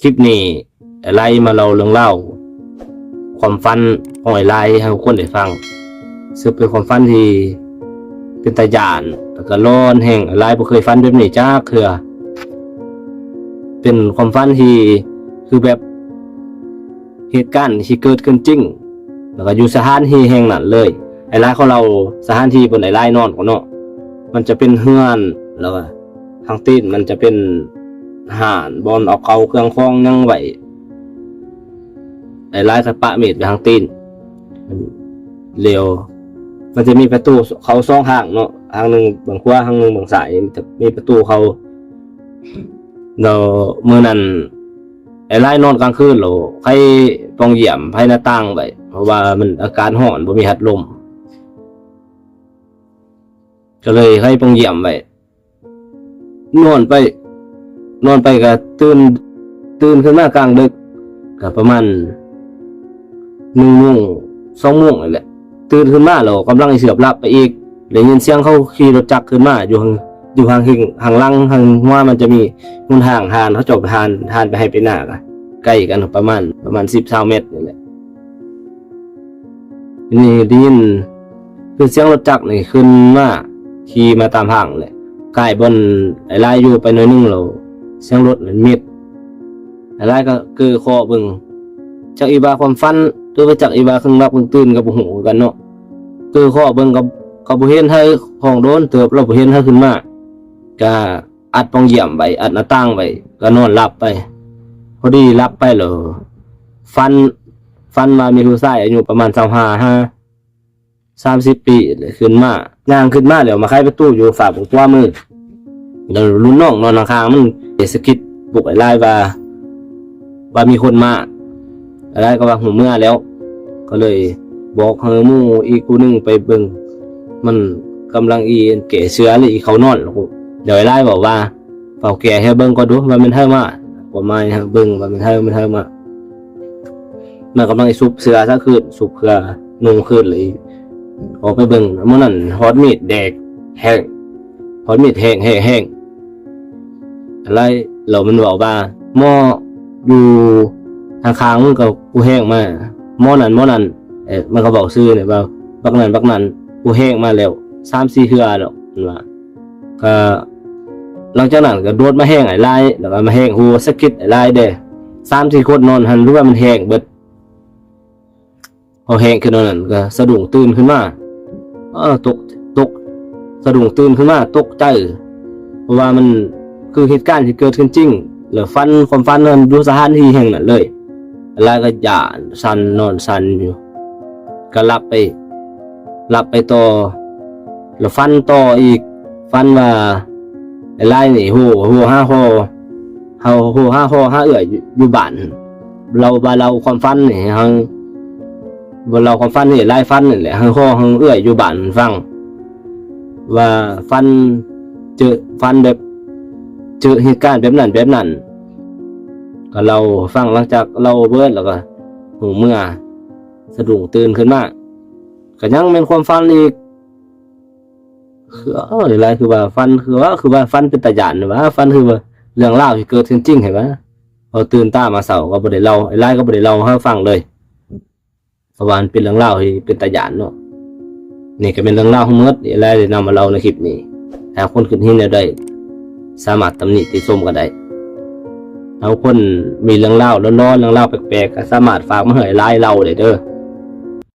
ຄລິບນີ້ ອ້າຍລາຍມາເລົ່າເລື່ອງລາວຄວາມຝັນຂອງອ້າຍລາຍໃຫ້ທຸກຄົນໄດ້ຟັງ, ເຊິ່ງເປັນຄວາມຝັນທີ່ເປັນຕາຢ້ານ ແລ້ວກໍຫຼອນແຮງ. ອ້າຍລາຍບໍ່ເຄີຍຝັນແບບນີ້ຈັກເທື່ອ, ເປັນຄວາມຝັນທີ່ຄືແບບ ເຫດການທີ່ເກີດຂຶ້ນຈິງ ແລ້ວກໍຢູ່ສະຖານທີ່ແຫ່ງນັ້ນເລີຍ. ອ້າຍລາຍຂໍເລົ່າສະຖານທີ່ບ່ອນອ້າຍລາຍນອນກ່ອນເນາະ. ມັນຈະເປັນເຮືອນ ແລ້ວກໍທາງຕີນມັນຈະເປັນຮ້ານ ບ່ອນເອົາເຂົ້າເຄື່ອງຂອງຫຍັງໄວ້. ອ້າຍລາຍກໍປະມີດໄວ້ທາງຕີນ ແລ້ວມັນຈະມີປະຕູເຂົ້າສອງທາງເນາະ, ທາງໜຶ່ງເບື້ອງຂວາ ທາງໜຶ່ງເບື້ອງຊ້າຍ ມັນຈະມີປະຕູເຂົ້າ. ແລ້ວມື້ນັ້ນ ອ້າຍລາຍນອນກາງຄືນ ແລ້ວໄຂປ່ອງຢ້ຽມ ໄຂໜ້າຕ່າງໄວ້ ເພາະວ່າມັນອາກາດຮ້ອນ ບໍ່ມີພັດລົມ ກໍເລີຍໄຂປ່ອງຢ້ຽມໄວ້. ນອນໄປ ນອນໄປກໍຕື່ນ ຕື່ນຂຶ້ນມາກາງດຶກ ກໍປະມານໜຶ່ງໂມງ ສອງໂມງນີ້ແຫຼະ. ຕື່ນຂຶ້ນມາແລ້ວກຳລັງຊິເຊືອບຫຼັບໄປອີກ ໄດ້ຍິນສຽງເຂົາຂີ່ລົດຈັກຂຶ້ນມາ ຢູ່ທາງ ຢູ່ທາງເທິງ ທາງຫຼັງ ທາງຫົວມັນຈະມີຫົນທາງຜ່ານ ເຂົາເຈົ້າຜ່ານ ຜ່ານໄປໄຮ່ໄປນາ ກໍໃກ້ກັນປະມານ ປະມານສິບ ຊາວແມັດນີ້ແຫຼະ. ນີ້ໄດ້ຍິນຄືສຽງລົດຈັກນີ້ຂຶ້ນມາ ຂີ່ມາຕາມທາງແຫຼະ, ໃກ້ບ່ອນອ້າຍລາຍຢູ່ໄປໜ້ອຍໜຶ່ງແລ້ວ ສຽງລົດນັ້ນມິດ. ອ້າຍລາຍກໍເກີ້ຄໍເບິ່ງ ຈັກອີວ່າຄວາມຝັນ ຫຼືວ່າຈັກອີວ່າເຄິ່ງຫຼັບເຄິ່ງຕື່ນ ກໍບໍ່ຮູ້ຄືກັນເນາະ. ເກີ້ຄໍເບິ່ງກໍ ກໍບໍ່ເຫັນໃຜຮ້ອງ. ໂດນເຕີບແລ້ວບໍ່ເຫັນໃຜຂຶ້ນມາ ກໍອັດປ່ອງຢ້ຽມໄວ້ ອັດໜ້າຕ່າງໄວ້ ກໍນອນຫຼັບໄປ. ພໍດີຫຼັບໄປແລ້ວ ຝັນ ຝັນວ່າມີຜູ້ຊາຍອາຍຸປະມານຊາວຫ້າຫາສາມສິບປີ ແລ້ວຂຶ້ນມາ ຍ່າງຂຶ້ນມາແລ້ວມາໄຂປະຕູຢູ່ຟາກຂວາມື. ແລ້ວລຸ້ນນ້ອງນອນຂ້າງໆ ມັນໄດ້ສະກິດປຸກອ້າຍລາຍວ່າ ວ່າມີຄົນມາ. ອ້າຍລາຍກໍວ່າຮູ້ເມືອແລ້ວ ກໍເລີຍບອກໃຫ້ໝູ່ອີກຜູ້ໜຶ່ງໄປເບິ່ງ ມັນກຳລັງອີແກ້ເສື້ອ ຫຼື ອີເຂົ້ານອນ. ແລ້ວອ້າຍລາຍເວົ້າວ່າ ເຝົ້າແກ້ໃຫ້ເບິ່ງກ່ອນດູ ວ່າແມ່ນໃຜມາ. ກໍມາໃຫ້ເບິ່ງວ່າແມ່ນໃຜ ແມ່ນໃຜມາ. ມັນກຳລັງຊິຊຸບເສື້ອຊະຄືນ ຊຸບເສື້ອ ນຸ່ງຄືນເລີຍ. ອອກໄປເບິ່ງ ມື້ນັ້ນຮອດມີດແດກແຮງ ຮອດມີດແຮງໆໆ. ອ້າຍລາຍ ແລ້ວມັນເວົ້າວ່າ ໝໍຢູ່ຂ້າງໆ ມັນກໍຜູ້ແຮງມາ ໝໍນັ້ນ ໝໍນັ້ນ. ເອີ ມັນກໍເວົ້າຊື່ນີ້ວ່າ ບັກນັ້ນ ບັກນັ້ນ ຜູ້ແຮງມາແລ້ວສາມສີ່ເທື່ອແລ້ວ ມັນວ່າ. ກໍຫຼັງຈາກນັ້ນກໍໂດດມາແຮງອ້າຍລາຍ ແລ້ວກໍມາແຮງຫົວ ສະກິດອ້າຍລາຍເດ້ ສາມສີ່ຄົນນອນຫັ້ນ ຫຼືວ່າມັນແຮງເບິດ. ພໍແຮງຂຶ້ນເທົ່ານັ້ນກໍສະດຸ້ງຕື່ນຂຶ້ນມາ ເອີ ຕົກ ຕົກ ສະດຸ້ງຕື່ນຂຶ້ນມາຕົກໃຈ ເພາະວ່າມັນຄືເຫດການທີ່ເກີດຂຶ້ນຈິງ ແລ້ວຝັນ ຄວາມຝັນນັ້ນຢູ່ສະຖານທີ່ແຫ່ງນັ້ນເລີຍ. ລາວກໍຢ້ານສັ່ນນອນສັ່ນຢູ່ ກໍຫຼັບໄປ ຫຼັບໄປຕໍ່ ແລ້ວຝັນຕໍ່ອີກ ຝັນວ່າອ້າຍລາຍນີ້ໂທ ໂທຫາພໍ່ ເຮົາໂທຫາພໍ່ຫາເອື້ອຍຢູ່ ຢູ່ບ້ານ ເລົ່າ ວ່າເລົ່າຄວາມຝັນນີ້ໃຫ້ເຮົາ ເລົ່າຄວາມຝັນນີ້ ລາຍຝັນນີ້ແຫຼະ ໃຫ້ພໍ່ໃຫ້ເອື້ອຍຢູ່ບ້ານຟັງ ວ່າຝັນ ເຈີ ຝັນແບບ ເຈີເຫດການແບບນັ້ນແບບນັ້ນ ກໍເລົ່າໃຫ້ຟັງ. ຫຼັງຈາກເລົ່າເບິດແລ້ວກໍຫູເມືອ ສະດຸ້ງຕື່ນຂຶ້ນມາ ກໍຍັງແມ່ນຄວາມຝັນອີກ. ຄື ເອີ ຫຼາຍ ຄືວ່າຝັນ ຄືວ່າ ຄືວ່າຝັນເປັນຕາຢ້ານຫວາ ຝັນຄືວ່າເລື່ອງລາວທີ່ເກີດຂຶ້ນຈິງຫັ້ນຫວາ. ພໍຕື່ນຕາມາເຊົ້າກໍບໍ່ໄດ້ເລົ່າ ອ້າຍລາຍກໍບໍ່ໄດ້ເລົ່າໃຫ້ເຮົາຟັງເລີຍ ເພາະວ່າມັນເປັນເລື່ອງລາວທີ່ເປັນຕາຢ້ານເນາະ. ນີ້ກໍແມ່ນເລື່ອງລາວທັງໝົດ ອ້າຍລາຍໄດ້ນຳມາເລົ່າໃນຄລິບນີ້. ຖ້າຄົນຄິດເຫັນແນວໃດ ສາມາດຕຳໜິຕິຊົມກັນໄດ້. ຖ້າຄົນມີເລື່ອງລາວຫຼອນໆ ເລື່ອງລາວແປກໆ ກໍສາມາດຝາກມາໃຫ້ອ້າຍລາຍເລົ່າໄດ້ເດີ.